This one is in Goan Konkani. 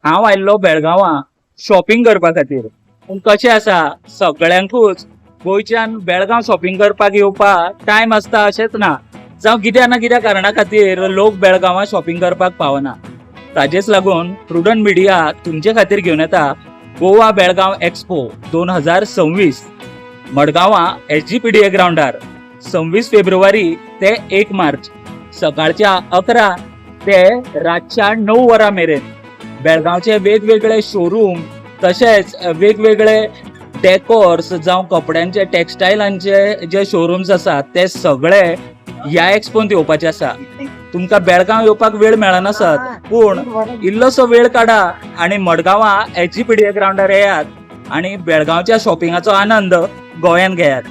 हांव आयल्लो बेळगांवां शॉपिंग करपा खातीर. पूण कशें आसा, सगळ्यांकूच गोंयच्यान बेळगांव शॉपिंग करपाक येवपाक टायम आसता अशेंच ना, जावं कित्या ना कित्या कारणा खातीर लोक बेळगांवां शॉपिंग करपाक पावना. ताजेच लागून प्रुडंट मिडिया तुमचे खातीर घेवन येता गोवा बेळगांव एक्सपो 2026, मडगांवां एसजीपीडीए ग्रावंडार 26 फेब्रुवारी ते 1 मार्च, सकाळच्या 11 ते रातच्या 9 वरां मेरेन. बेळगांवचे वेगवेगळे शोरूम तशेंच वेगवेगळे डेकोर्स जावं कपड्यांचे, टेक्सटायलांचे जे शोरूम्स आसात, ते सगळे ह्या एक्सपोन येवपाचे आसा. तुमकां बेळगांव येवपाक वेळ मेळनासत, पूण इल्लोसो वेळ काडा आणि मडगांवां एसजीपीडीए ग्रावंडार येयात आणि बेळगांवच्या शॉपिंगाचो आनंद गोंयान घेयात.